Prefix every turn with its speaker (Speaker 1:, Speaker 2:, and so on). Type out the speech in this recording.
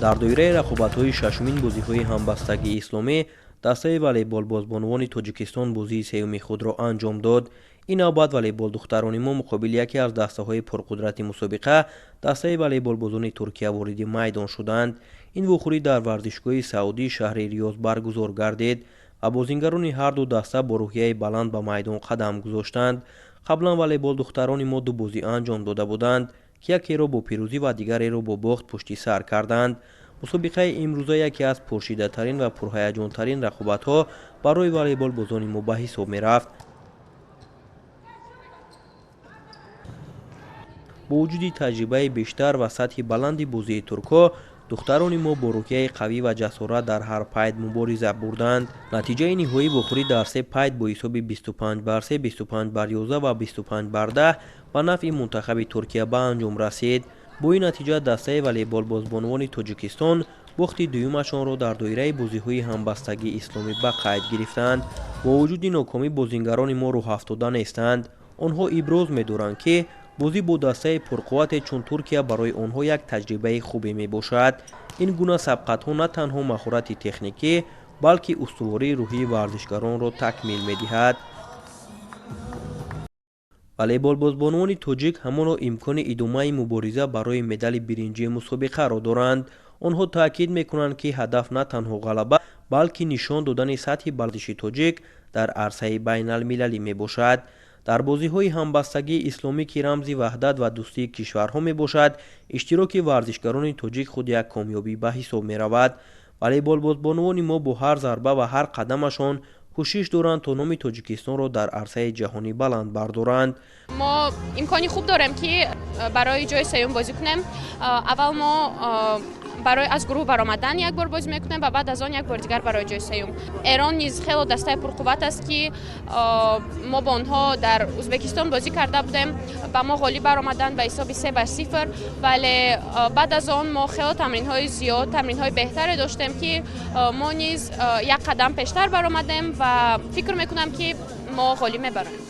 Speaker 1: Дар доираи рақобатҳои шашумин бозиҳои ҳамбастагии исломӣ дастаи волейболбозбонувони Тоҷикистон бозии сеюми худро анҷом дод. Ин навбат волейболдухтарони мо муқобили яке аз дастаҳои пурқудрати мусобиқа, дастаи волейболбозони Туркия, вориди майдон шуданд. Ин вохӯрӣ дар варзишгоҳи Саудии шаҳри Риёз баргузор гардид ва бозингарони ҳарду даста бо рӯҳияи баланд ба майдон қадам гузоштанд. Қаблан волейболдухтарони мо ду бозӣ анҷом дода буданд, ки якеро бо пирӯзӣ ва дигареро бо бохт пушти сар карданд. Мусобиқаи имрӯза яке аз пуршиддаттарин ва пурҳаяҷонтарин рақобатҳо барои волейболбозони мо ба ҳисоб мерафт. Бо вуҷуди таҷрибаи бештар ва сатҳи баланди бозии туркҳо, духтарони мо бо рӯҳияи қавӣ ва ҷасорат дар ҳар пайт мубориза бурданд. Натиҷаи ниҳоӣ вохӯрӣ дар се пайт бо ҳисоби 25 бар 3, 25 бар 11 ва 25 бар 10 ба нафъи мунтахаби Туркия ба анҷом расид. Бо ин натиҷа дастаи волейболбозбонувони Тоҷикистон бохти дуюмашонро дар доираи бозиҳои ҳамбастагии исломӣ ба қайд гирифтанд. Бо вуҷуди нокомӣ бозингарони мо рӯҳафтода нестанд. Онҳо иброз медоранд, ки бозӣ бо дастаи пурқуввате чун Туркия барои онҳо як таҷрибаи хубе мебошад. Ин гуна сабқатҳо на танҳо маҳорати техникӣ, балки устувории рӯҳии варзишгаронро такмил медиҳад. Волейболбозбонувони тоҷик ҳамоно имкони идомаи мубориза барои медали биринҷии мусобиқаро доранд. Онҳо таъкид мекунанд, ки ҳадаф на танҳо ғалаба, балки нишон додани сатҳи варзиши тоҷик дар арсаи байналмилалӣ мебошад. Дар бозиҳои ҳамбастагии исломӣ, ки рамзи ваҳдат ва дӯстии кишварҳо мебошад, иштироки варзишгарони тоҷик худ як комёбӣ ба ҳисоб меравад. Волейболбозбонувони мо бо ҳар зарба ва ҳар қадамашон кӯшиш доранд, то номи Тоҷикистонро дар арсаи ҷаҳонӣ баланд бардоранд.
Speaker 2: Мо имкони хуб дорем, ки барои ҷои сеюм бозӣ кунем. Аввал мо барои аз гурӯҳ баромадан як бор бозӣ мекунем ва баъд аз он як бори дигар барои ҷои сеюм. Эрон низ хело дастаи пурқувват аст, ки мо бо онҳо дар Узбекистон бозӣ карда будем, ба мо ғолиб баромаданд ба ҳисоби 3 бар 0. Вале баъд аз он мо хело тамринҳои зиёд, тамринҳои беҳтаре доштем, ки мо низ як қадам пештар баромадем ва фикр мекунам, ки мо ғолиб мебароем.